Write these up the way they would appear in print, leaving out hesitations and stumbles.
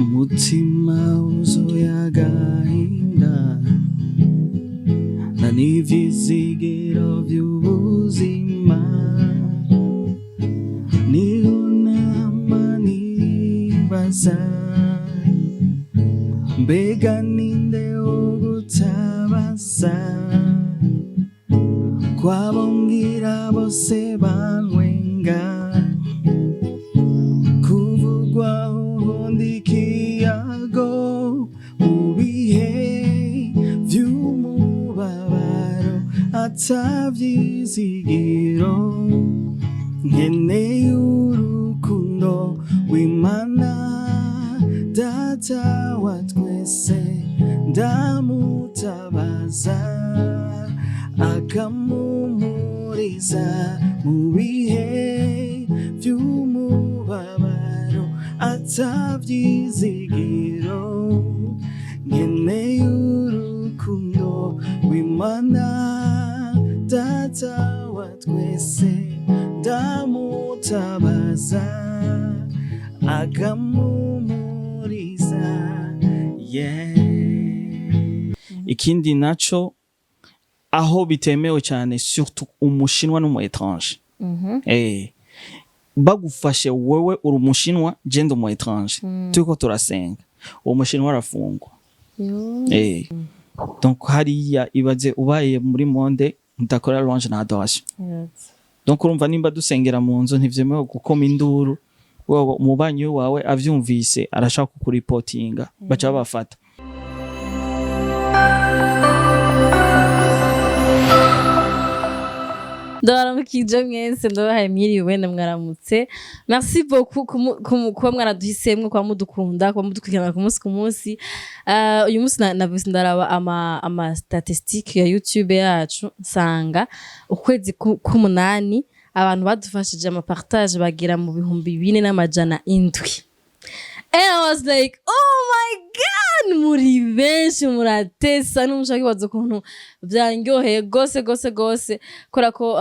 Umutima wuzuye agahinda nta n'ivyizigiro vy'ubuzima, niho nama nibaza: mbega ninde wo gutabaza, kwabongira bose bantwenga, kuvugwaho ndi ikiyago mu bihe vy'umubabaro, atavyizigiro. Nkeneye urukundo rw'Imana Data wa twese, ndamutabaza akampumuriza mu bihe vy'umubabaro, atavyizigiro. Nkeneye urukundo rw'Imana Data wa twese, ndamutabaza akampumuriza, yeah. Ikindi naco, aho bitemewe cyane, surtout Umushinwa n'umu étranger, bagufashe wewe uri Umushinwa, je ndi umu étranger, turiko turasenga, uwo Mushinwa arafungwa. Donc hariya ibaze ubaye muri monde mudakora louange na adoration. Donc urumva, nimba dusengera mu nzu, ntivyemewe gukoma induru. Wewe umubanyi wawe avyumvise arashaka kukuripotinga, baca babafata. Ndabaramukije mwese, ndabahaye mwiriwe, ndamwaramutse. Merci beaucoup kuba mwaraduhisemwo, kuba mudukunda, kuba mudukurikirana ku munsi ku munsi. Uyu munsi navise ndaraba ama statistique ya YouTube yacu, nsanga ukwezi k'umunani abantu badufashije ama partage bagera mu 4700. And I was like, "Oh my God," muri benshi, muratesa, n'umushaka kibazo ukuntu vyanryoheye gose gose gose, kubera ko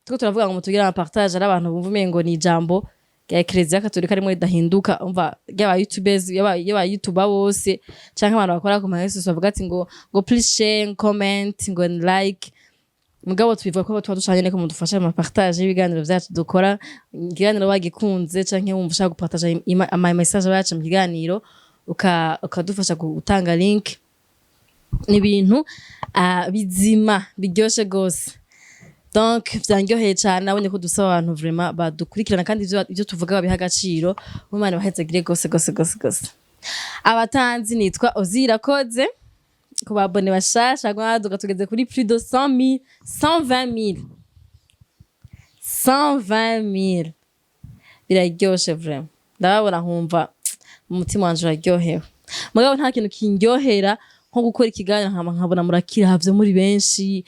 turiko turavuga ngo mutugire ama partage, ari abantu bumva umengo ni ijambo rya Eklezia Katolika rimwe ridahinduka. Umva, ry'aba YouTubers, y'aba YouTuber bose canke abantu bakora ku ma réseaux, bavuga ati ngo "Please share, comment," ngo "and like." Mugabo twivuga ko tuba dushanye niko mudufasha mu partage y'ibiganiro vyacu dukora. Ikiganiro wagikunze canke wumva ushaka gupartager ama message yacu mu kiganiro, ukadufasha gutanga link, ni ibintu bizima biryoshe gose. Donc vyanryoheye cane, nabonye ko dusaba abantu vraiment badukurikirana, kandi ivyo tuvuga babiha agaciro. Imana ibahezagire gose gose gose gose. Abatanzi, nitwa Ozirakoze. Ku ba abonnés bashasha mwaduka, tugeze kuri plus de 100 000, 120 000, 120 000, biraryoshe vraiment. Ndababona nkumva umutima wanje uraryohewe. Mugabo nta kintu kindyohera nko gukora ikiganiro nkama nkabona murakiravye muri benshi,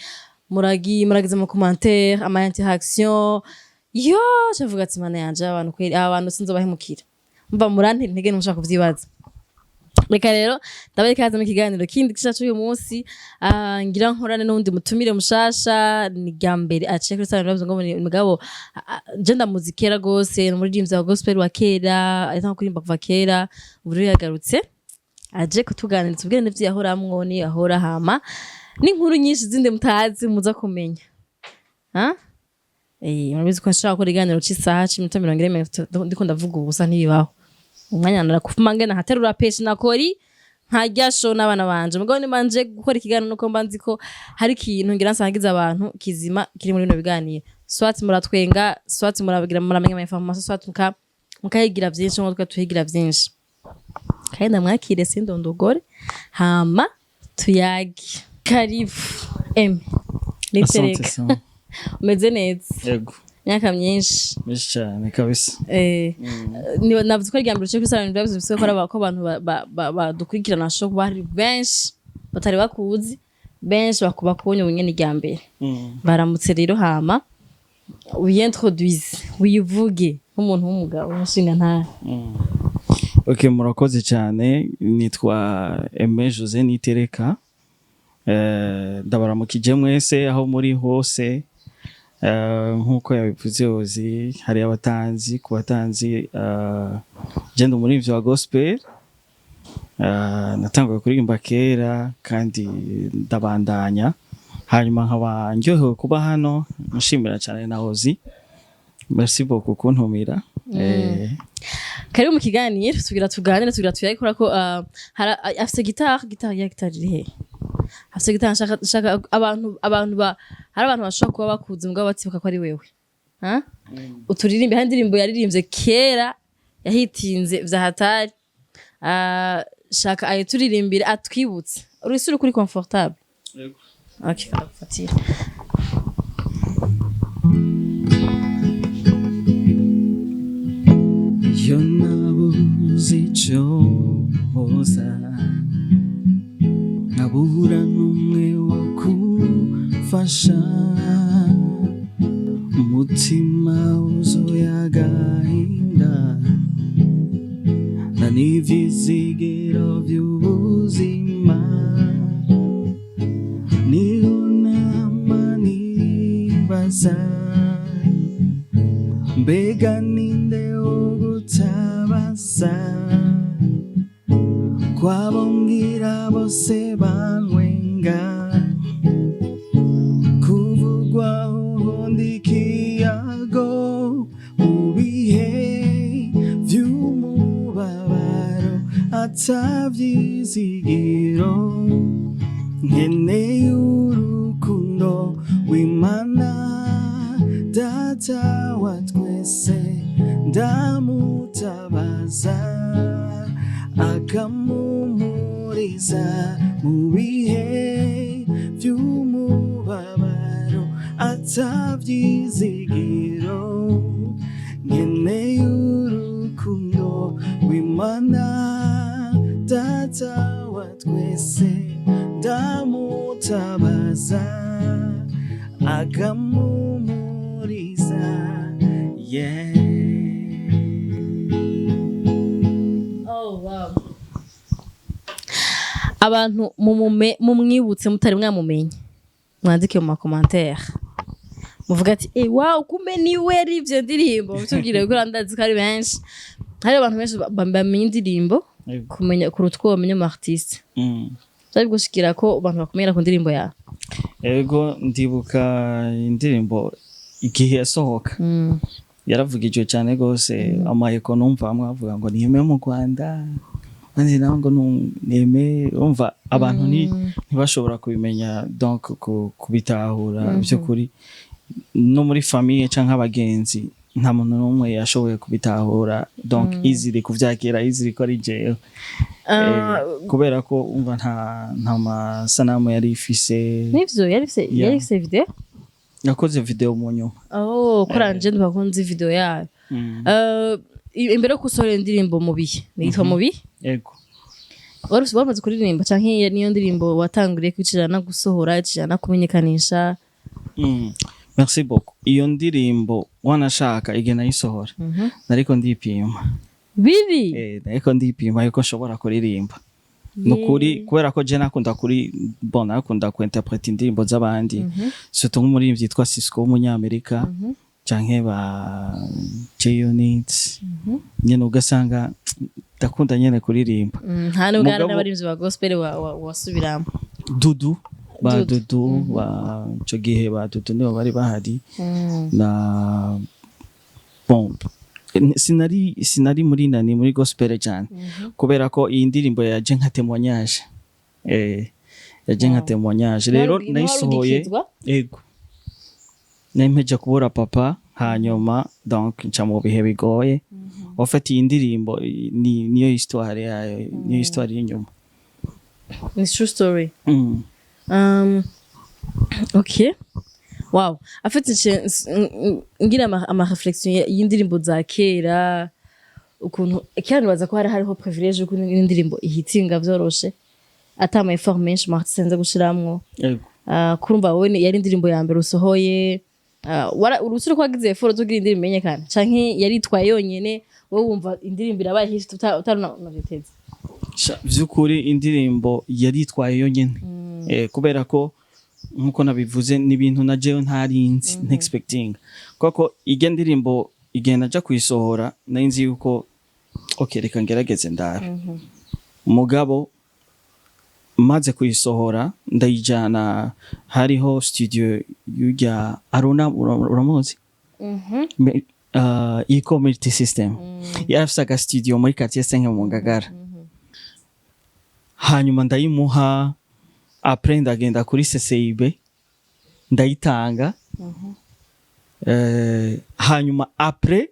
muragiye muragize ama commentaire, ama interaction. Yo cavuga ati: "Mana yanje, abantu kweri, aba bantu sinzobahemukira." Mva murantera intege, ntimushaka kuvyibaza. Reka rero ndabaye ikaze mu kiganiro kindi gisha cy'uyu munsi. Ngira nkorane n'undi mutumire mushasha, ni rya mbere aciye kuri Salon Loves, ngo ni mugabo je ndamuzi kera gose, ni umuririmbyi wa gospel wa kera, ahita kuririmba kuva kera. Ubu rero yagarutse aje kutuganiriza, ubwene n'ivyo yahoramwo, niyo yahora, hama n'inkuru nyinshi zindi mutazi muza kumenya. Ha? Murabizi ko nshobora gukora ikiganiro c'isaha, c'iminota 40, 30, ndiko ndavuga ubusa, ntibibaho. Umwanya narakufuma ngena nkaterura peshi nakori nkarya show n'abana banje. Mugabo nimba nje gukora ikiganiro, nuko mba nzi ko hari ikintu ngira nsangiza abantu kizima kiri muri bino biganiro. Soit muratwenga, soit muragira muramenya ama information, soit mukayigira vyinshi nkuko twe tuhigira vyinshi. Kandi ndamwakire sindondogore, hama tuyage. Karibu Aimé Asante Nitereka. sana. Umeze neza? Yego. Imyaka myinshi. Myinshi cyane kabisa. Navuze ko ari irya mbere uciye kuri Salon Vibes, bifise ko ari ko abantu badukurikirana bashobora kuba hari benshi batari bakuzi, benshi bakubonye ubu nyene irya mbere. Baramutse rero, hama wiyintroduise, wivuge nk'umuntu w'umugabo w'umushinga ntahe. Ok, murakoze cyane. Nitwa Aimé José Nitereka. Ndabaramukije mwese aho muri hose. Nk'uko yabivuze Ozi, hari abatanzi, ku batanzi, je ndi umuririmbyi wa gospel. Natanguye kuririmba kera kandi ndabandanya, hanyuma nkaba ndyohewe kuba hano. Nshimira cyane na Ozi, merci beaucoup kuntumira. Karibu mu kiganiro. Tugira tuganire, tugira tuyakora ko afise guitare, ya guitare iri he? Afise guitare. Nshaka abantu ba hari abantu bashobora kuba bakuzi mugabo batibuka ko ari wewe. Ha, uturirimbe. Hari indirimbo yaririmbye kera yahitinze vya hatari. Shaka ayo turirimbire atwibutse. Uri kuri comfortable? Okay, ndagufatira. Iyo nabuze icyo mpoza, nkabura n'umwe wo kumfasha, umutima wuzuye agahinda na n'ivyizigiro vy'ubuzima, niho nama nibaza: mbega ninde wo gutabaza, kwabo mbwira bose bantwenga, kuvugwaho ndi ikiyago mu bihe vy'umubabaro, atavyizigiro, nkeneye urukundo rw'Imana Data wa twese. Ndamutabaza akampumuriza mu bihe vy'umubabaro, atavyizigiro, nkeneye urukundo rw'Imana Data wa twese. Ndamutabaza akampumuriza, yeah. Oh, wow. Abantu mumwibutse mutari mwamumenye, mwandike mu ma commentaires, muvuga ati: "Eh, wow, kumbe niwe ivyo ndirimbo." Mutubwire, kuko ndazi ko ari benshi, hari abantu benshi bamenya indirimbo kumenya kuruta uko bamenya umu artiste. Vyari gushikira ko abantu bakumenyera ku ndirimbo yawe? Ego, ndibuka indirimbo igihe yasohoka yaravugijwe cyane rwose. Amayeko numva bamwe bavuga ngo niyeme mu Rwanda, abandi nabo ngo niyeme. Umva, abantu ntibashobora kubimenya, donc kubitahura by'ukuri. No muri famille canke abagenzi, nta muntu n'umwe yashoboye kubitahura, donc easily kuvyakira easily ko ari jewe. Kubera ko umva nta masanamu yari ifise. Nivyo, yari ifise Yeah. yari ifise video? Yakoze video mu nyuma. Oh, kuranje ntibakunze video yayo. Imbere yo gusohora indirimbo mu bihe, yitwa mu bihe? Ego. Wari wamaze kuririmba canke iyo niyo ndirimbo watanguriye kwicirana gusohora icirana kumenyekanisha? Merci beaucoup. Iyo ndirimbo, wanashaka igihe nayisohora nariko ndipima. Biri Nariko ndipima yuko nshobora kuririmba nukuri, kubera ko je nakunda kuri bon nakunda ku interprète indirimbo z'abandi, surtout nk'umuririmbyi yitwa Sisqó w'umunyamerika canke ba J-Unit nyene, ugasanga ndakunda nyene kuririmba. Nta nubwo hari Mugabo- n'abaririmbyi ba gospel wasubiramo? Dudu, ba Dudu. Dudu, ba ico gihe ba Dudu nibo bari bahari. Na bon, sinari muri nani, muri gospel cyane, kubera ko iyi ndirimbo yaje nka témoignage, yaje nka témoignage. Rero nayisohoye Ugikizwa? Ego, nari kubura papa, hanyuma donc nca mu bihe bigoye. En fait, iyi ndirimbo ni niyo histoire yayo, niyo histoire y'inyuma. Ni true story. Ok, wow. En fait, ngira ama réflexion y'indirimbo za kera, ukuntu kera nibaza ko hari hariho privilège yuko indirimbo ihitinga vyoroshe, ata ama effort menshi mu artiste nza gushiramwo. Kurumva wowe yari indirimbo ya mbere usohoye. Urusura ko wagize effort zo kugira indirimbo imenyekane, canke yaritwaye yonyene, wowe wumva indirimbo irabaye hit utarunavyiteze? Sha, vy'ukuri indirimbo yaritwaye yonyene, kubera ko nkuko nabivuze, ni ibintu na jewe ntari nzi, expecting, kuko irya ndirimbo igihe naja kuyisohora nari nzi yuko okay, reka ngerageze ndabe. Mugabo maze kuyisohora, ndayijana, hariho studio yurya Aruna, uramuzi? Eco Multi System yari afise aga studio muri quartier 5 mu Ngagara. Hanyuma ndayimuha. Après ndagenda kuri CCIB ndayitanga. Hanyuma après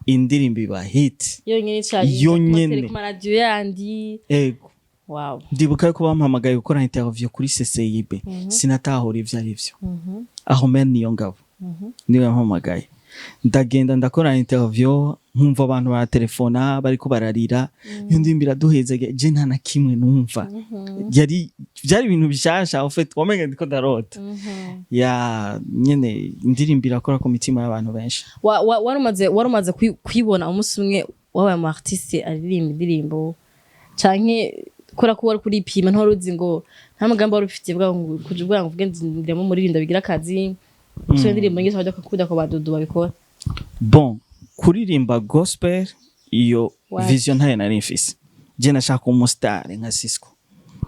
indirimbo iba hit. Yonyene icari Yonyene. ku maradiyo yandi? Ego. Ndibuka yuko bampamagaye gukora interview kuri CCIB, sinatahura ivyo ari vyo. Aho men niyo ngabo niwe yampamagaye, ndagenda ndakora interview, nkumva abantu baratelefona bariko bararira, iyo ndirimbo iraduheza, je nta na kimwe numva. Yari byari ibintu bishasha, en fait wamenga ndiko ndarota. Ya nyene indirimbo irakora ku mitima y'abantu benshi. Wari umaze kwibona umunsi umwe wabaye umu artiste aririmba indirimbo, canke kubera ko wari kuripima, ntiwari uzi ngo nta mugambi wari ufitiye bwa ngo kuja ubwa ngo uvuge ndiramo umuririmbo bigira akazi, gusa indirimbo nyinshi bajya kukunda ko badudu babikora? Bon, kuririmba gospel, iyo vision ntayo nari mfise. Je nashaka umusitare nka Cisco,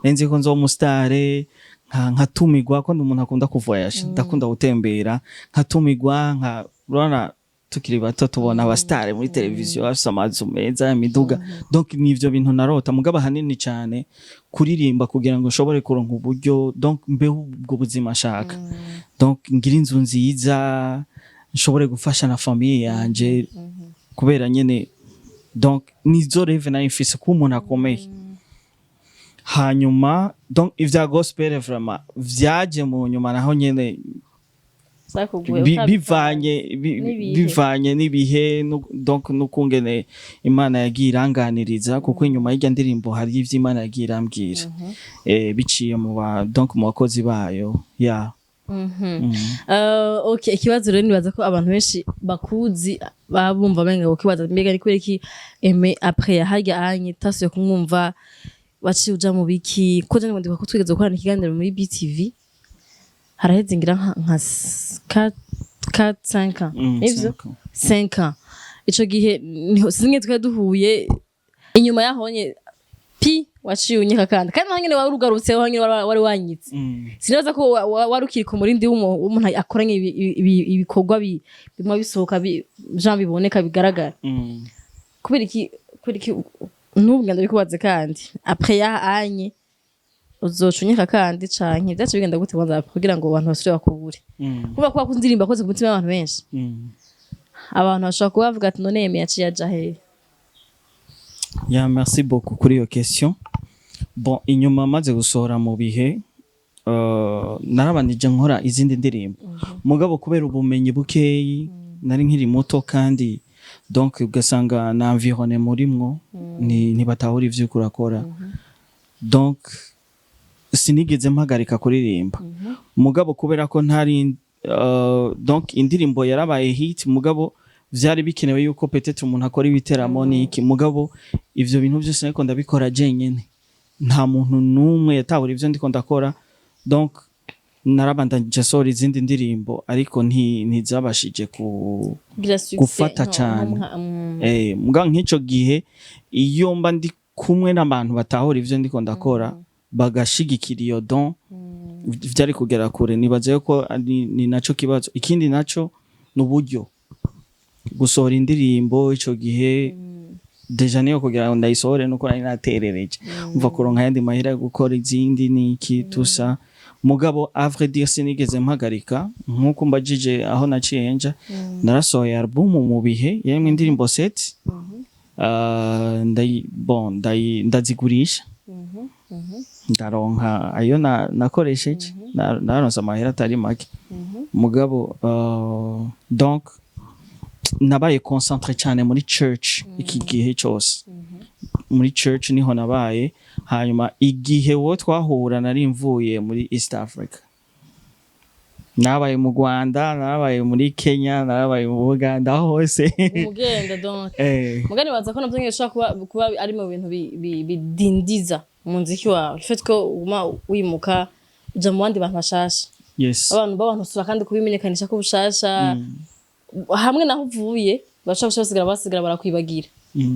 nzi ko nzoba umusitare nkatumigwa, ko ndi umuntu akunda kuvoyage, ndakunda gutembera, nkatumigwa, nka urabona tukiri bato tubona abasitare muri televiziyo bafise amazu meza, imiduga. Donc ni ivyo bintu narota, mugabo ahanini cyane kuririmba kugira ngo nshobore kuronka uburyo, donc mbeho ubwo buzima nshaka, donc ngira inzu nziza, nshobore gufasha na famille yanje, kubera nyene donc nizo rêve nari mfise, kuba umuntu akomeye. Hanyuma donc ivya gospel vraiment vyaje mu nyuma, naho nyene Zakuguye bivanye n'ibihe. Bivanye n'ibihe, donc n'ukungene Imana yagiye iranganiriza, kuko inyuma y'irya ndirimbo hari ivyo Imana yagiye irambwira biciye mu ba donc mu bakozi bayo ya. Okay, ikibazo rero nibaza ko abantu benshi bakuzi baba bumva benga kukibaza: mbega ni kubera iki Aime après harya anye tasuye kumwumva, waciye uja mu biki? Ko je ndibuka ko twigeze gukorana ikiganiro muri BTV, haraheze ngira nka 4 4 5 ans. Nivyo? 5 ans. 5 ans. Ico gihe niho singe twari duhuye. Inyuma yahonye pi waciye unyika, kandi naho nyene wari ugarutse, aho nyene wari wanyitse. Sinibaza ko wari ukiri ku murindi w'umuntu akoranye ibikorwa bimwe bisohoka jean biboneka, bigaragara. Kubera iki n'ubu ngenda bikubaze, kandi après ya anye uzoca unyika kandi, canke vyaca bigenda gute kwanza kugira ngo abantu basubire bakubure? Kuba kuba kundirimba akoze ku mutima w'abantu benshi, abantu bashobora kuba bavuga ati: "None yemeye yaciye aja hehe?" Ya, merci beaucoup kuri iyo question. Bon, inyuma maze gusohora mu bihe, narabanije nkora izindi ndirimbo, mugabo kubera ubumenyi bukeyi, nari nkiri muto, kandi donc ugasanga na environnement murimwo ni ntibatahura ivyo uriko urakora. Donc sinigeze mpagarika kuririmba, mugabo kubera ko ntari donc indirimbo yarabaye hit, mugabo vyari bikenewe yuko peut-être umuntu akora ibiteramo niki, mugabo ivyo bintu byose nariko ndabikora jenyene, nta muntu n'umwe yatahura ivyo ndiko ndakora. Donc narabandanije sohora izindi ndirimbo, ariko ntizabashije ku Kugira succès gufata cane. Muga nk'ico gihe iyo mba ndi kumwe n'abantu batahura ivyo ndiko ndakora, bagashigikira iyo don, vyari kugera kure. Nibaza yuko ni naco kibazo. Ikindi naco ni uburyo. Gusohora indirimbo ico gihe déjà niyo kugira ngo ndayisohore nuko nari naterereje, umva kuronka ayandi mahera yo gukora izindi niki tusa. Mugabo à vrai dire sinigeze mpagarika. Nkuko mbajije aho naciye nja, narasohoye album mu bihe yarimwo indirimbo sept. Bon, ndazigurisha, ndaronka ayo nakoresheje. Naronse amahera atari make, mugabo donc nabaye concentré cyane muri church iki gihe cyose. Muri church niho nabaye. Hanyuma igihe wowe twahura nari mvuye muri East Africa, nabaye mu Rwanda, nabaye muri Kenya, nabaye mu Buganda, aho hose. Umugenda donc. Eh. Mugani baza ko navyo nyene bishobora kuba ari mu bintu bidindiza umuziki wawe, le fait ko uguma wimuka uja mu bandi bantu bashasha. Yes. Abantu b'abantu usura kandi kubimenyekanisha ko bushasha hamwe naho uvuye bashobora guca basigara barakwibagira.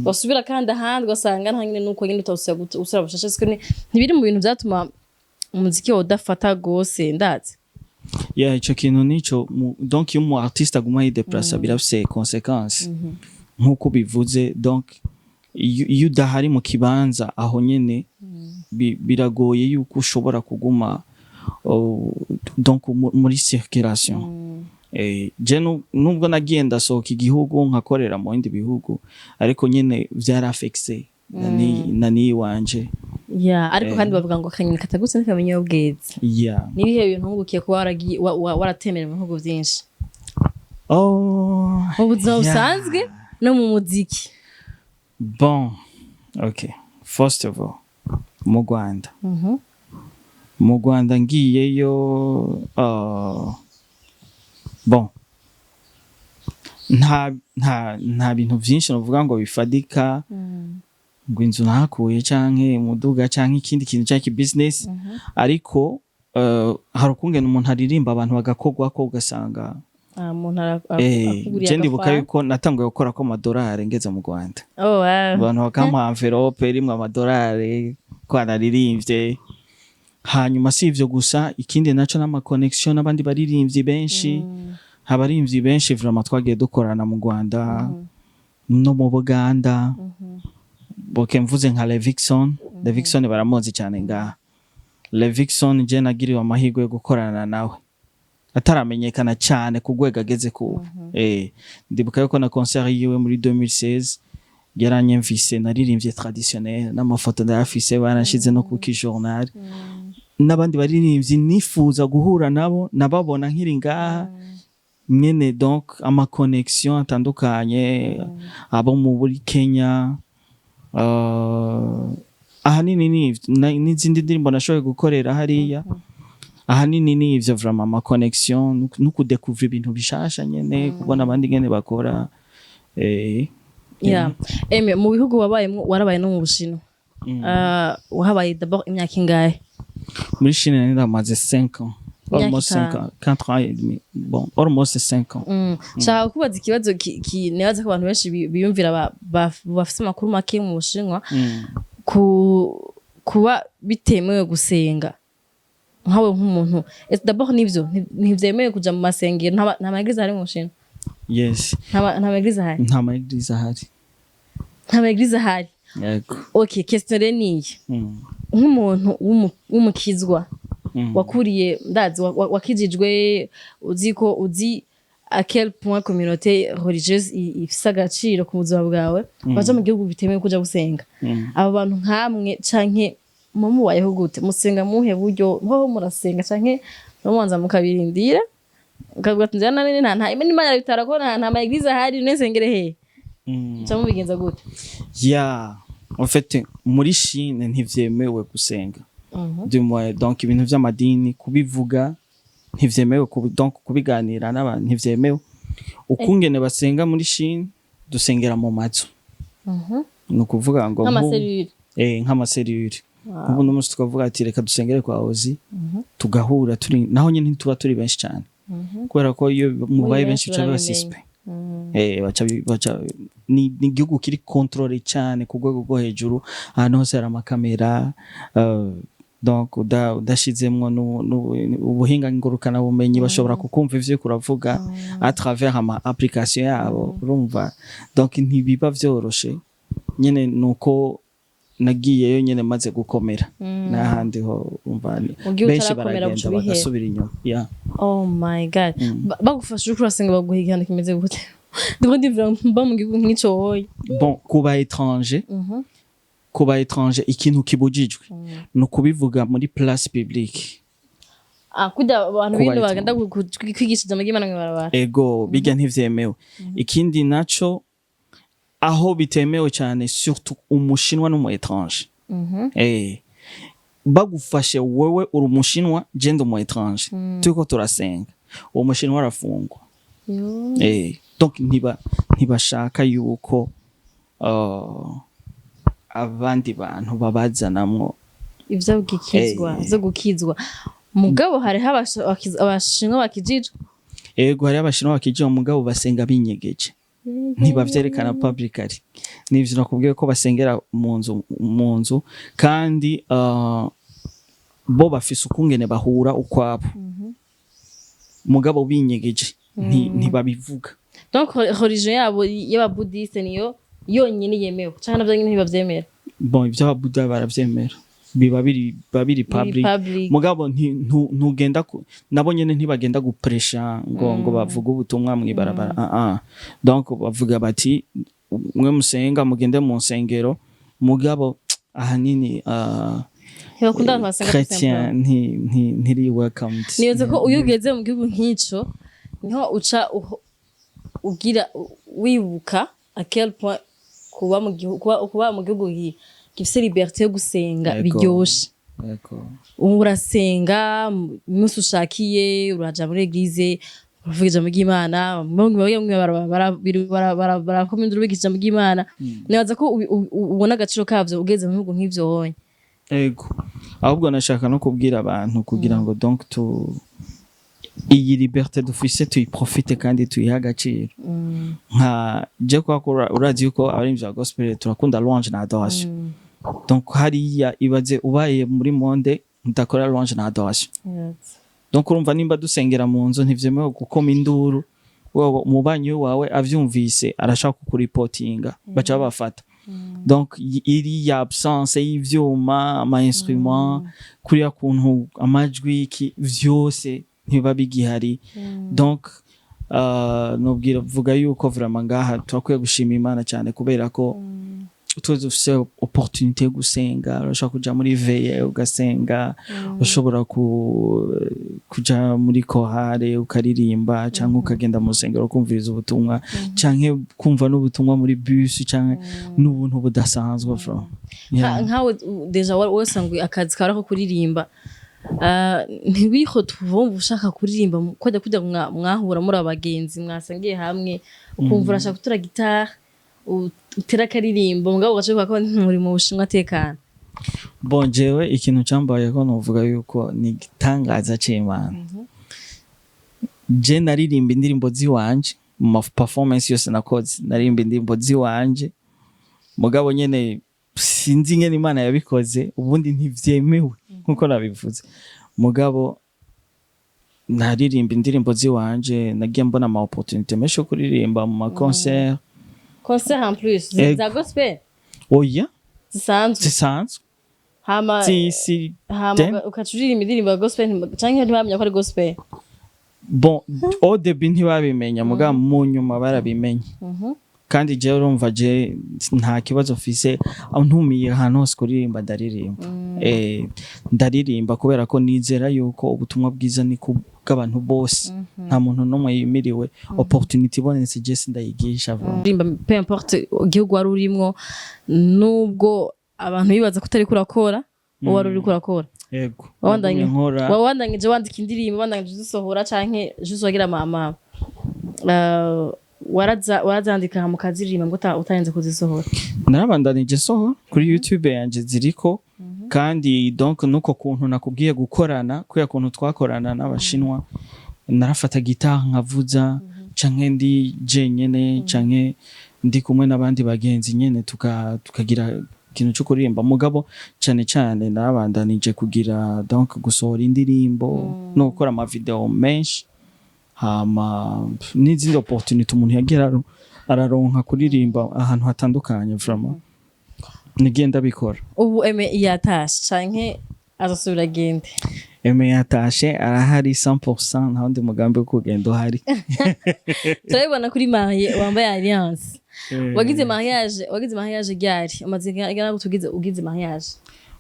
Wasubira kandi ahandi, ugasanga nta nyine, nuko nyine utawusubira usubira bushasha. Siko ntibiri mu bintu vyatuma umuziki wawe udafata gose, ndazi? Yeah, ico kintu nico donc iyo umu artiste aguma yideplasa, birafise conséquence nkuko bivuze. Donc iyo udahari mu kibanza aho nyene, biragoye yuko ushobora kuguma, oh, donc muri circulation. Je nubwo nagiye ndasohoka igihugu, nkakorera mu bindi bihugu, ariko nyene vyarafekise nani wanje. Yeah, ariko kandi bavuga ngo akanyoni katagutse ntikamenya iyo bweze. Nibihe bintu wungukiye kuba waratemera mu bihugu vyinshi, Oh, mu buzima yeah. busanzwe no mu muziki? Bon, okay. First of all, mu Rwanda. Mu Rwanda ngiyeyo, bon, nta bintu vyinshi novuga ngo bifadika, ngo inzu nahakuye canke umuduga canke ikindi kintu canke business, ariko hari ukungene umuntu aririmba abantu bagakogwako, ugasanga Ah, umuntu akuguriye je ndibuka agafanta. yuko natanguye gukora ko amadolari ngeze mu Rwanda. Oh, wow. Abantu bakampa enveloppe irimwo amadolari ko naririmbye. Hanyuma si ivyo gusa, ikindi naco n'ama connection n'abandi baririmbyi benshi. Abaririmbyi benshi vraiment twagiye dukorana mu Rwanda no mu Buganda. Boke mvuze nka Levixon. Levixon baramuzi cyane ngaha. Levixon, je nagiriwe amahirwe yo gukorana nawe ataramenyekana cyane ku rwego ageze ku. Ndibuka yuko na concert yiwe muri 2016 yaranyemvise, naririmbye traditionnel, n'amafoto ndayafise, barashize no ku journal. N'abandi baririmbyi nifuza guhura nabo, nababona nkiri ngaha nyene. Donc ama connexion atandukanye, abo muri Kenya, ahanini ni ivyo. N'izindi ndirimbo nashoboye gukorera hariya. Ahanini ni ivyo vraiment, ama connexion no kudécouvrir ibintu bishasha nyene, kubona abandi nyene bakora. Yeah. Eme, mu bihugu wabayemwo, warabaye no mu Bushinwa. Ah, wahabaye d'abord imyaka ingahe? Muri Chine nari ndamaze 5 ans. Imyaka Almost 5 itanu. ans, 4 ans et demi, bon, almost 5 ans. Nshaka kubaza ikibazo nibaza ko abantu benshi biyumvira, bafise amakuru make mu Bushinwa, kuba bitemewe gusenga nkawe nk'umuntu. D'abord nivyo, ntivyemewe kuja mu masengero? Nta ma église ahari mu Bushinwa? Yes. Nta ma église ahari? Nta ma église ahari. Nta ma église ahari. Yego. Okay, question rero niyi: nk'umuntu w'umukizwa, wakuriye, ndazi wakijijwe, uzi ko uzi à quel point communauté religieuse ifise agaciro ku buzima bwawe, baja mu gihugu bitemewe kuja gusenga, abo bantu nkamwe canke mubayeho gute? Musenga muhe buryo? Hoho murasenga canke mubanza mukabirindira, ukavuga ati: "Njana nene nta Imana irabitara ko nta ma église ahari, nesengere hehe?" Muca mubigenza gute? Ya, en fait, muri Chine ntivyemewe gusenga. Du moins, donc ibintu vy'amadini kubivuga ntivyemewe, donc kubiganira n'abantu ntivyemewe. Ukungene basenga muri Chine, dusengera mu mazu. Ni ukuvuga ngo Nk'ama cellule? Nk'ama cellule. Nk'ubu n'umunsi tukavuga ati: "Reka dusengere kwa Ozi," tugahura turi naho nyine, ntituba turi benshi cyane, kubera ko iyo mubaye benshi benshi bica biba barabimenya. suspect. Baca ni igihugu kiri contrôlé cyane ku rwego rwo hejuru. Ahantu hose hari amakamera, donc udashizemwo ubuhinga ngurukanabumenyi, bashobora kukumva ivyo uriko uravuga à travers ama application yabo, urumva. Donc ntibiba vyoroshe nyene. Nuko nagiyeyo nyene maze gukomera, n'ahandi ho umva Ugiye benshi utarakomera, baragenda uca ubiheba. bagasubira inyuma, yeah. Oh my God. Bagufasha uriko urasenga, baguha igihano kimeze gute? Ndiko ndivira mba mu gihugu nk'ico woye. Bon, kuba étranger, kuba étranger, ikintu kibujijwe ni ukubivuga muri place publique. Ah, kurya abantu Kuba bino bagenda kwigisha ijambo ry'Imana mw'ibarabara. Ego, bijya ntivyemewe. Ikindi naco, aho bitemewe cyane, surtout umushinwa n'umu étranger, bagufashe wewe uri umushinwa, je ndi umu étranger, turiko turasenga, uwo mushinwa arafungwa. Yo. Donc ntibashaka yuko abandi bantu babazanamwo. Ivyo gukizwa, ivyo gukizwa. Mugabo hariho abashinwa bakijijwe. Ego, hariho abashinwa bakijijwe, mugabo basenga binyegeje. Ntibavyerekana publicly. Nivyo nakubwiye ko basengera mu nzu kandi bo bafise ukungene bahura ukwabo, mugabo binyegeje, ntibabivuga. Donc religion yabo y'ababudiste niyo yonyine yemewe, canke navyo nyene ntibavyemera? Bon, ivy'ababuda baravyemera, biba biri Biri public. Public. Mugabo ntugenda nabo nyene ntibagenda gupresha ngo bavuge ubutumwa mw'ibarabara. Ah ah, donc bavuga bati: "Mwe musenga, mugende mu nsengero." Mugabo ahanini Ntibakunda abantu basenga tout chrétien simplement. Ntiri welcomed. Nibaza ko iyo ugeze mu gihugu nk'ico niho uca ugira wibuka à quel point kuba mu gihugu gifise liberté yo gusenga biryoshe. Ubu urasenga umunsi ushakiye, uraja muri église, uravuga ijambo ry'Imana, bamwe bamwe barakoma induru biga ijambo ry'Imana. Nibaza ko ubona agaciro kavyo ugeze mu bihugu nk'ivyo wonye. Ego, ahubwo nashaka no kubwira abantu kugira ngo donc tu iyi liberté dufise tuyiprofite kandi tuyihe agaciro. Nka je kwa ko urazi yuko abarimvyi ba gospel turakunda louange na adoration. Donc hariya, ibaze ubaye muri monde mudakora louange na adoration. Donc urumva, nimba dusengera mu nzu, ntivyemewe gukoma induru. Wowe umubanyi wawe avyumvise arashaka kukuripotinga, baca babafata. Donc iriya absence y'ivyuma, ama instrument, kuriya kuntu amajwi, iki vyose ntibiba bigihari. Donc nobwira vuga yuko vraiment ngaha turakwiye gushima Imana cyane, kubera ko tuba dufise opportunité yo gusenga. Urashobora kuja muri veillée ugasenga, ushobora kuja muri chorale ukaririmba, canke ukagenda mu rusengero kumviriza ubutumwa, canke kumva n'ubutumwa muri bus, canke n'ubuntu budasanzwe vraiment. Yeah. Nkawe déjà wasanzwe akazi kawe ko kuririmba. Ntiwiho wumva ushaka kuririmba kujya mwahura muri abagenzi mwasangiye hamwe, ukumva urashaka gutura gitari, utera akaririmbo, mugabo ugaca ko muri mu Bushinwa atekana? Bon, jewe ikintu cambayeko novuga yuko ni igitangaza c'Imana. Je naririmba indirimbo ziwanje mu ma performance yose nakoze, naririmba indirimbo ziwanje, mugabo nyene sinzi ingene Imana yabikoze. Ubundi ntivyemewe nkuko nabivuze, mugabo naririmba indirimbo ziwanje. Nagiye mbona ama opportunité menshi yo kuririmba mu ma concert. Concert en plus Ego. za gospel? Oya. Zisanzwe? Zisanzwe. Hama zisi hama ugaca uririmba indirimbo ya gospel, canke ntibamenya ko ari gospel? Bon, au début ntibabimenya, mugabo mu nyuma barabimenye. Kandi jewe urumva, je nta kibazo mfise, aho ntumiye ahantu hose kuririmba ndaririmba. Ndaririmba kubera ko nizera yuko ubutumwa bwiza ni kubw'abantu bose, nta muntu n'umwe yimiriwe. Opportunity ibonetse, je sindayigisha vraiment. Uririmba peu importe igihugu wari urimwo, nubwo abantu bibaza ko utariko urakora, wowe wari uriko urakora. Yego. Wabandanye Nagumye nkora. Wabandanyije wandika indirimbo, wabandanyije uzisohora, canke juste wagira ama warazandika hama ukaziririmba ngo utarinze kuzisohora? Narabandanije soho kuri YouTube yanje ziriko. Kandi donc nuko kuntu nakubwiye gukorana, kubera kuntu twakorana n'Abashinwa, narafata gitari nkavuza, canke ndi jenyene, canke ndi kumwe n'abandi bagenzi nyene, tukagira ikintu cyo kuririmba. Mugabo cane cane narabandanije kugira, donc gusohora indirimbo no gukora ama video menshi, hama n'izindi opportunity umuntu yagira araronka kuririmba ahantu hatandukanye. Vraiment nigiye ndabikora. Ubu Aime yatashe canke azosubira agende? Aime yatashe, arahari 100%, nta wundi mugambi wo kugenda uhari. Turabibona kuri marié wambaye alliance. Wagize mariage ryari? Umaze ingana gute ugize mariage?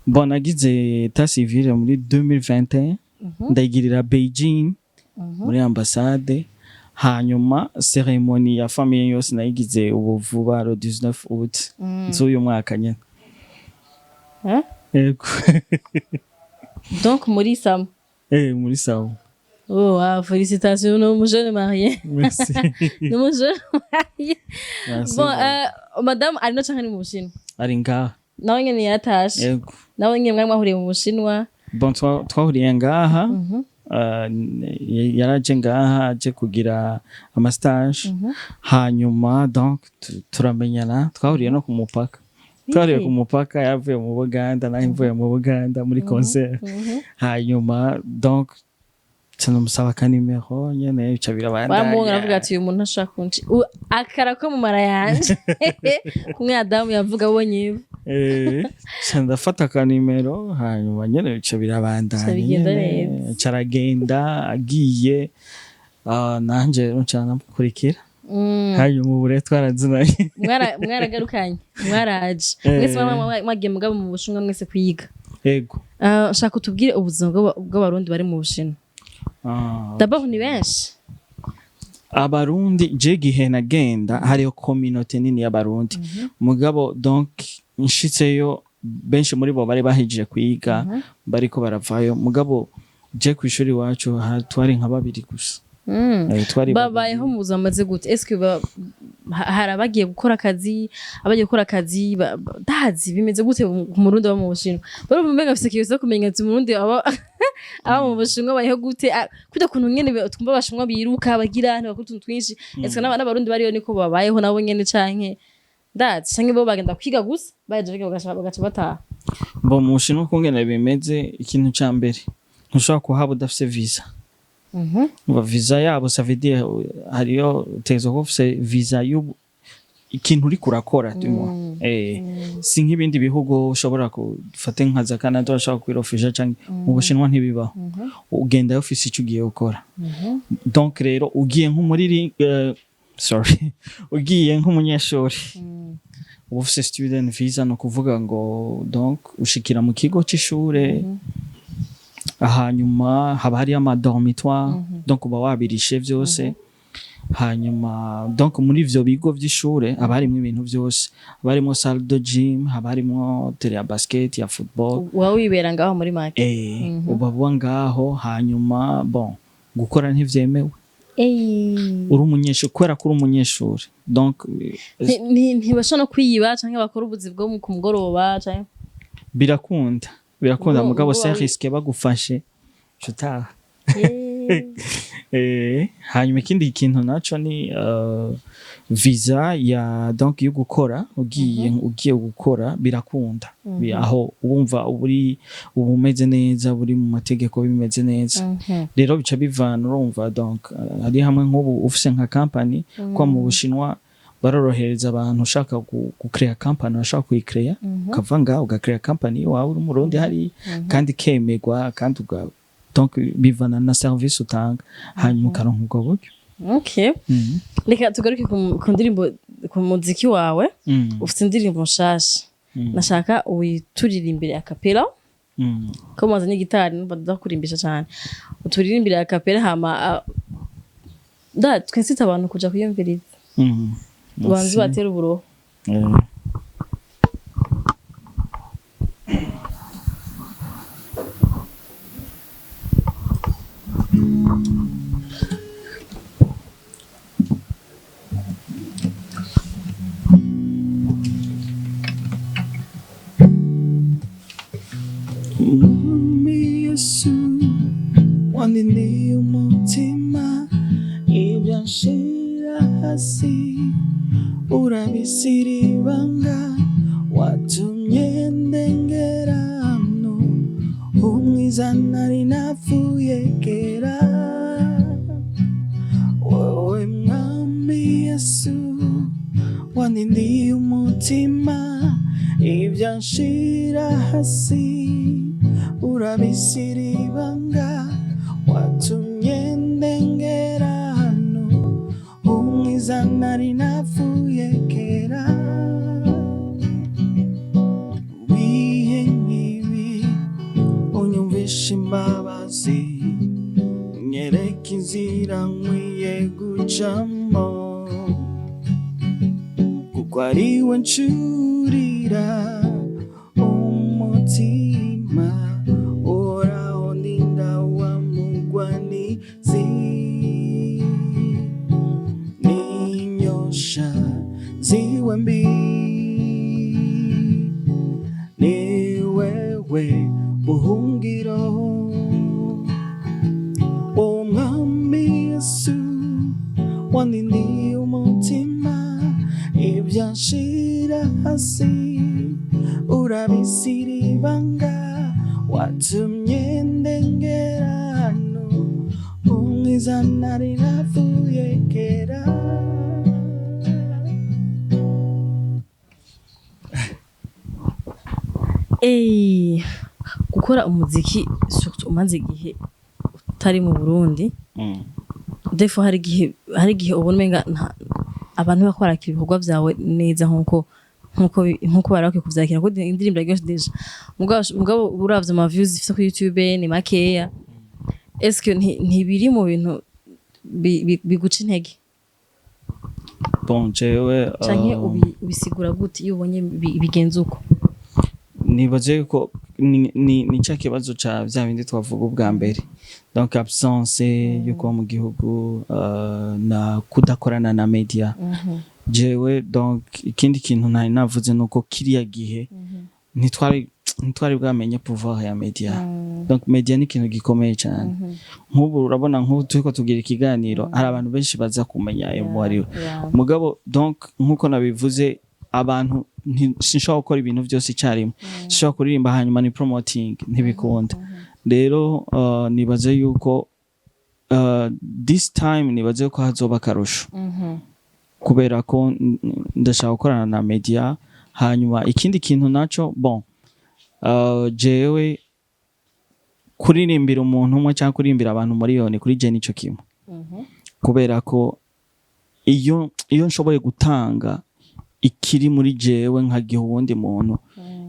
Bon, nagize état civil muri 2021, ndayigirira Beijing muri ambassade. Hanyuma cérémonie ya famille yose nayigize ubu vuba, le 19 août z'uyu mwaka nyene. Hein? Yego. Donc muri sama? Eh, muri sawa. Oh wow, félicitations, ni jeune marié. Merci. Ni jeune marié. Merci. Bon, madame ari no canke ni mu Bushinwa? Ari ngaha. Nawe nyene yatashe? Yego. Nawe nyene mwari mwahuriye mu Bushinwa? Bon, twahuriye ngaha. Yaraje ngaha aje kugira ama stage, hanyuma donc turamenyana. Twahuriye no ku mupaka, twahuriye ku mupaka, yavuye mu Buganda, nawe mvuye mu Buganda muri concert. Hanyuma donc ca ndamusaba akanimero nyene, bica Waramubonye, birabandanya. aravuga ati: "Uyu muntu ashaka kunci akara ko mu mara yanje," kumwe Adamu yavuga abonye Eva. Ca ndafata akanimero, hanyuma nyene bica birabandanya. Bica bigenda nyene. neza. Ca aragenda, agiye, nanje nca ndamukurikira. Hanyuma ubu rero twarazinanye. Mwaragarukanye, mwaraje mwese, mwagiye mugabo mu Bushinwa mwese kwiga? Ego. Nshaka utubwire ubuzima bw'Abarundi bari mu Bushinwa. D'abord ni benshi? Abarundi, je gihe nagenda hariho communauté nini y'Abarundi, mugabo donc nshitseyo benshi muri bo bari bahejeje kwiga, bariko baravayo. Mugabo je kw'ishuri iwacu twari nka babiri gusa. Twari babiri. Babayeho mu buzima bumeze gute? Eske hari abagiye gukora akazi, abagiye gukora akazi ndazi bimeze gute ku Murundi aba mu Bushinwa? Barumva umenga afise ikibazo cyo kumenya ati Umurundi aba mu Bushinwa bayeho gute? Kurya kuntu nyene twumva Abashinwa biruka, bagira bakora utuntu twinshi, eske n'Abarundi bariyo niko babayeho nabo nyene, canke ndazi, canke bo bagenda kwiga gusa, bahejeje bagaca bataha? Bo mu Bushinwa ukungene bimeze, ikintu ca mbere, ntushobora kuhaba udafise visa. Umva, visa yabo, ça veut dire hariyo utegerezwa kuba ufise visa y'ubu ikintu uriko urakora, du moins. Si nk'ibindi bihugu ushobora gufata nka za Canada, urashobora kwirofisha, canke mu Bushinwa ntibibaho. Ugenda ufise ico ugiye gukora. Donc rero ugiye nk'umuriri, sorry, ugiye nk'umunyeshuri, uba ufise student visa, ni ukuvuga ngo donc ushikira mu kigo c'ishure, hanyuma haba hariyo ama dormitoires, donc uba wabirishe vyose. Hanyuma donc muri ivyo bigo vy'ishure haba harimwo ibintu vyose, haba harimwo salle de gym, haba harimwo terrain ya basket, ya football. Uba wibera ngaho muri make? Uba uba ngaho. Hanyuma bon, gukora ntivyemewe uri umunyeshuri, kubera ko uri umunyeshuri donc Ntibashobora no kwiba canke bakora ubuzi bwo ku mugoroba canke? Birakunda, birakunda, mugabo ubwo c'est risqué, bagufashe uca utaha. Hanyuma ikindi kintu naco ni visa ya donc yo gukora. Ugiye gukora birakunda. Aho wumva uri uba umeze neza, buri mu mategeko, bimeze neza. Rero bica bivana, urumva, donc hari hamwe nk'ubu ufise nka company, kwa mu Bushinwa barorohereza abantu, ushaka gucrea company urashaka kuyicrea, ukava ngaho ugacrea company iwawe uri Umurundi hari, kandi ikemerwa, kandi donc bivana na service utanga, hanyuma ukaronka ubwo buryo. Okay. Reka tugaruke ku ndirimbo, ku muziki wawe. Ufite indirimbo nshasha. Nashaka uyituririmbire a cappella. Ko mwazanye gitari, numva ndakurimbisha cyane, uturirimbire a cappella, hama da twinsite abantu kuja kuyumviriza. Ubanze Merci. ubatere uburoho. Mwami Yesu, wandindiye umutima, ibyo nshira hasi urabisiribanga, watumye ndengera hano umwiza nari napfuye kera. Wowe Mwami Yesu, wandindiye umutima, ibyo nshira hasi urabisiribanga, watumye ndengera hano umwiza nari napfuye kera. Bihe nk'ibi unyumvisha imbabazi, nyereka inzira nkwiye gucamo, kuko ari we ncurira umutima, uhoraho ndinda wa mugwanizi n'inyosha ziwe mbi. Ni wewe buhungiro. Waniniye umutima, ibyanshira hasi urabisiribanga, watumye ndengera hano umwiza nari navuye kera. Gukora umuziki, surtout umaze igihe utari mu Burundi, des fois hari igihe ubona umenga abantu bariko barakira ibikorwa vyawe neza nkuko bari bakwiye kuvyakira, kuko indirimbo iraryoshe déjà, mugabo uravye ama views ifise kuri YouTube ni makeya. Est-ce que ntibiri mu bintu biguca intege? Bon, jewe Canke ubisigura gute iyo ubonye bigenze uko? Nibaze yuko ni ca kibazo ca vya bindi twavuga ubwa mbere, donc absence yo kuba mu gihugu na kudakorana na media. Jewe donc ikindi kintu ntari navuze nuko kiriya gihe ntitwari bwamenye pouvoir ya media. Donc media ni ikintu gikomeye cyane. Nk'ubu urabona, nk'ubu turiko tugira ikiganiro, hari abantu benshi baza kumenya ayo ari we. Mugabo donc nkuko nabivuze, abantu sinshobora gukora ibintu byose icyarimwe. Sinshobora kuririmba hanyuma ni promoting, ntibikunda. Rero nibaze yuko this time nibaze yuko hazoba akarusho, kubera ko ndashaka gukorana na media. Hanyuma ikindi kintu naco, bon, jewe kuririmbira umuntu umwe cyangwa kuririmbira abantu miliyoni, kuri je nico kimwe, kubera ko iyo nshoboye gutanga ikiri muri jewe nkagiha uwundi muntu,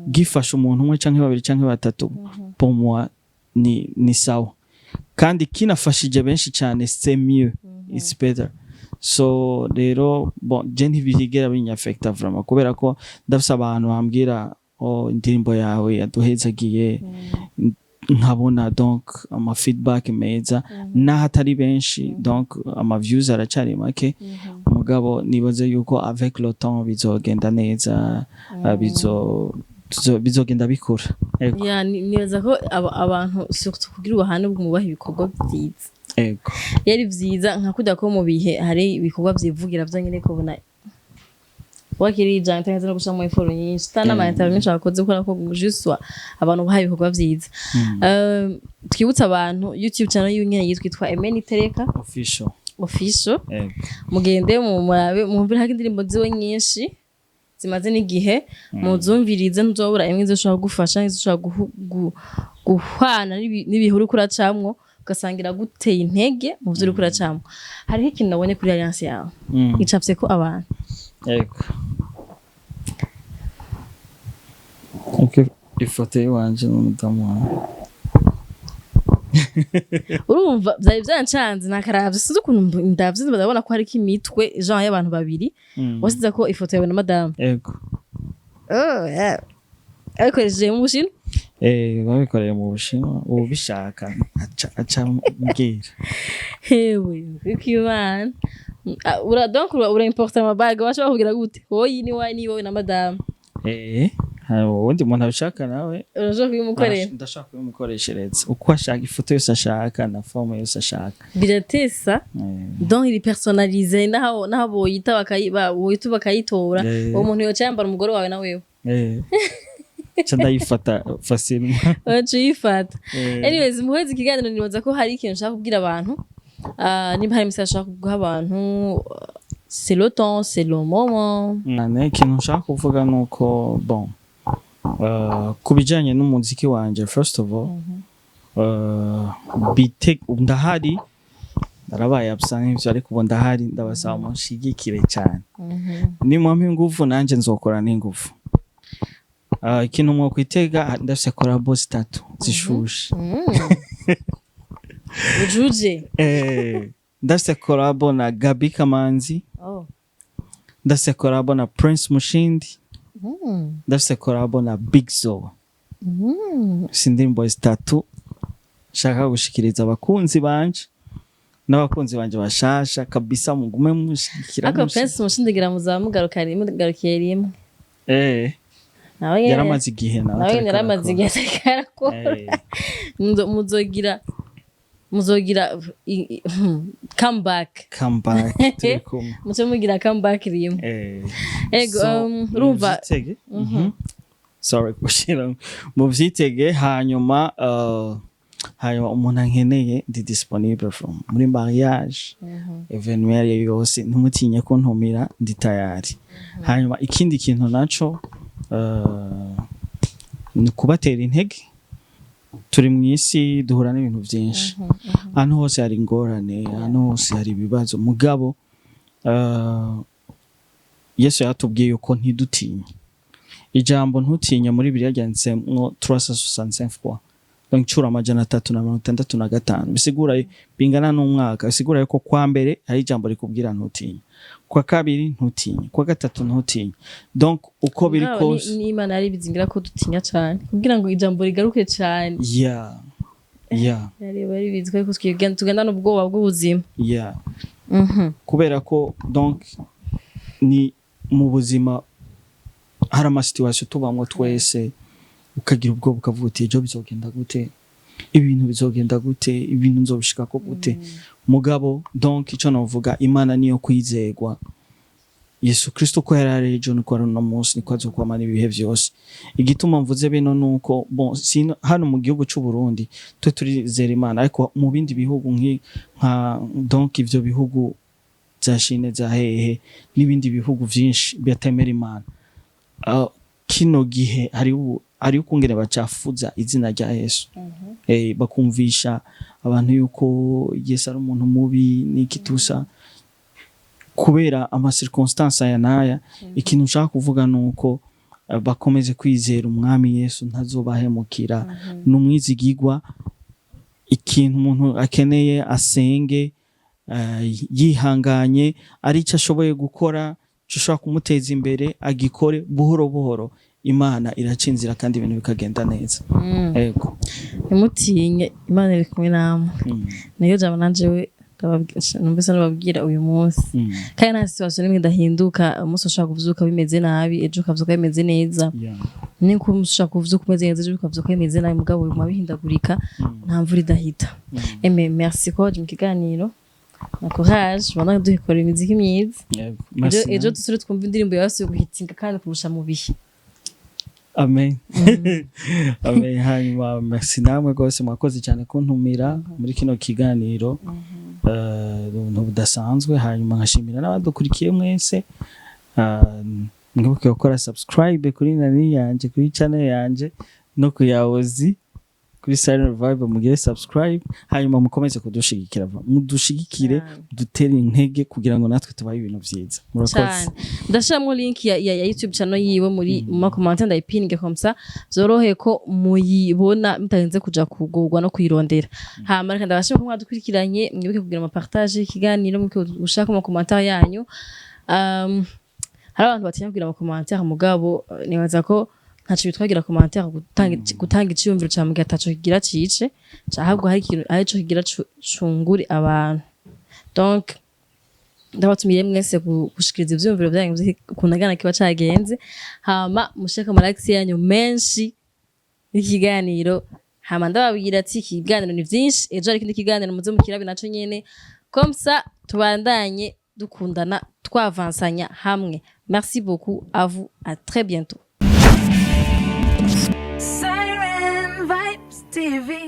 gifasha umuntu umwe canke babiri canke batatu, pour moi ni sawa. Kandi kinafashije benshi cyane, c'est mieux, it's better. So rero, bon, je ntibigera binyaffecta vraiment, kubera ko ndafise abantu bambwira: "Oh, indirimbo yawe yaduhezagiye." Nkabona donc ama feedback meza, naho atari benshi, donc ama views aracari make. Mugabo nibaze yuko avec le temps bizogenda neza, bizogenda bikura. Ego. Ya, nibaza ko abantu surtout kugira ubuhane bwubaha ibikorwa vyiza. Yari vyiza nka kurya ko mu bihe hari ibikorwa vyivugira vyonyene, kubona wakiri ijana cyangwa no gushiramo effort nyinshi, ata n'ama interview menshi wakoze, kubera ko juste abantu bahaye ibikorwa vyiza. Twibutse abantu YouTube channel yiwe nyene yitwa Aimé Nitereka Official. Official. Ego. Mugende mu murabe, mwumvire hako indirimbo ziwe nyinshi zimaze n'igihe, muzumvirize, ntuzobura imwe izoshobora kugufasha, izoshobora guhwana n'ibihe uriko uracamwo, ugasanga iraguteye intege mu vyo uriko uracamwo. Hariho ikintu nabonye kuri alliance yawe icafyeko abantu. Ego. Okay. Ifoto y'iwanje n'umudamu wawe. Urumva vyari vyancanze, nakaravye, sinzi ukuntu ndavye, ndabona ko hariko imitwe genre y'abantu babiri. Wasize ko ifoto yawe na madamu. Ego. Oh, yeah. Abikoresheje mu Bushinwa. Babikoreye mu Bushinwa, ubishaka aca mbwira. Hewe, bikimana. Ura donc ura importa amabaga, bashobora kugira gute? Wowe ni wawe, ni wowe na madamu. Hari uwundi muntu abishaka nawe. Urashobora kubimukorera. Ndashaka kubimukoreshereza uko ashaka, ifoto yose ashaka na forme yose ashaka. Biratesa. Donc iri personnalisé, naho boyita boyita bakayitora. Uwo muntu yoca yambara umugore wawe na wewe. Ca ndayifata facilement. Waca uyifata. Anyways, muheze ikiganiro, nibaza ko hari ikintu nshaka kubwira abantu. Ah, nimba hari message nshaka guha abantu, c'est le temps, c'est le moment. Nane ikintu nshaka kuvuga nuko, bon, ku bijanye n'umuziki wanje, first of all, bite, ndahari, narabaye absent nk'ivyo, ariko ubu ndahari. Ndabasaba munshigikire cyane. Nimwampa inguvu, nanje nzokora n'inguvu. Ikintu mwokwitega, ndafise collabo zitatu zishushe. Ujuje. Ndafise collabo na Gabi Kamanzi, ndafise collabo na Prince Mushindi, ndafise collabo na Big Zoe. Si indirimbo zitatu nshaka gushikiriza abakunzi banje n'abakunzi banje bashasha kabisa. Mugume mushigikira. Ariko Prince Mushindigira muzaba mugarukiye rimwe. Nawe nyene. Yaramaze igihe nawe Nawe nyene atariko yaramaze arakora. igihe atariko arakora. Muzogira Muzogira comeback. Come back, turi kumwe. Muce mugira comeback rimwe. Ego. So, urumva muvyitege. Sorry gushira, muvyitege. Hanyuma umuntu ankeneye, ndi disponible from muri mariage, événement iyo ariyo yose, ntimutinye ko ntumira, ndi tayari. Hanyuma ikindi kintu naco ni kubatera intege. Turi mu isi, duhura n'ibintu byinshi, ahantu hose hari ingorane, ahantu hose hari ibibazo, mugabo Yesu yatubwiye yuko ntidutinye. Ijambo "ntutinye" muri Bibiliya ryanditsemwo 365 fois, donc incuro 365, bisigura bingana n'umwaka. Bisigura yuko kwa mbere hari ijambo rikubwira "ntutinye", kwa kabiri "ntutinye", kwa gatatu "ntutinye". Donc uko biri Mugabo kose n'Imana yari bizingira ko dutinya cane kugira ngo ijambo rigaruke cane. Yari bari bizi ko tugendana ubwoba bw'ubuzima. Kubera ko donc ni mu buzima hari ama situation tubamwo twese, ukagira ubwoba, ukavuga uti: "Ejo bizogenda gute? Ibintu bizogenda gute? Ibintu nzobishikako gute?" Mugabo donc ico novuga, Imana niyo kwizegwa. Yesu Kristo uko yari ari ejo niko ari uno munsi, niko azokwamana ibihe vyose. Igituma mvuze bino nuko bon, sino hano mu gihugu c'u Burundi twe turizera Imana, ariko mu bindi bihugu nka donc ivyo bihugu za Chine, za hehe n'ibindi bihugu vyinshi batemera Imana, kino gihe hariho ukungene bacafuza izina rya Yesu, bakumvisha abantu yuko Yesu ari umuntu mubi n'iki tusa, kubera ama circonstance aya n'aya. Ikintu nshaka kuvuga ni uko bakomeze kwizera Umwami Yesu, ntazobahemukira, ni umwizigigwa. Ikintu umuntu akeneye, asenge yihanganye, ari icyo ashoboye gukora gishobora kumuteza imbere, agikore buhoro buhoro. Imana iraca inzira kandi ibintu bikagenda neza. Ego. Ntimutinye, Imana iri kumwe namwe. Niyo jambo nanje we numvise nababwira uyu munsi. Kandi nta situation n'imwe idahinduka. Umunsi ushobora kuvyuka bimeze nabi, ejo ukavyuka bimeze neza. Niko umunsi ushobora kuvyuka umeze neza, ejo ukavyuka bimeze nabi, mugabo biguma bihindagurika, nta mvura idahita. Eme, merci ko waje mu kiganiro na courage, ubona duhikora imiziki myiza. Yego. Ejo Merci. ejo dusubire twumve indirimbo yawe guhitinga kandi kurusha mu bihe. Amen, amen. Hanyuma merci namwe rwose, mwakoze cyane kuntumira muri kino kiganiro, ubuntu budasanzwe. Hanyuma nkashimira n'abadukurikiye mwese. Mwibuke gukora subscribe kuri nani yanje, kuri channel yanje no ku yawozi, kuri Silent Vibe, mugire subscribe. Hanyuma mukomeze kudushigikira, mudushigikire, dutere intege kugira ngo natwe tubahe ibintu vyiza. Murakoze. Cyane. Ndashiramo link ya YouTube channel yiwe muri mu ma commentaire, ndayipininge comme ça vyorohe ko muyibona mutarinze kuja kugorwa no kuyirondera. Hama reka ndabashimira ko mwadukurikiranye. Mwibuke kugira ama partage y'ikiganiro, mwibuke gushaka ama commentaire yanyu. Hari abantu batinya kugira ama commentaire, mugabo nibaza ko ntaco bitwagira commentaire, gutanga iciyumviro ca mugihe ataco kigira cice, ahubwo hari ikintu, hari ico kigira cungure abantu. Donc ndabatumiye mwese gushikiriza ivyiyumviro vyanyu ukuntu agana kiba cagenze. Hama mushake ama likes yanyu menshi y'ikiganiro. Hama ndababwira ati ikiganiro ni vyinshi, ejo hari ikindi kiganiro, muze mukirabe naco nyene, comme ça tubandanye dukundana, twavansanya hamwe. Merci beaucoup à vous, à très bientôt. Siren Vibes TV.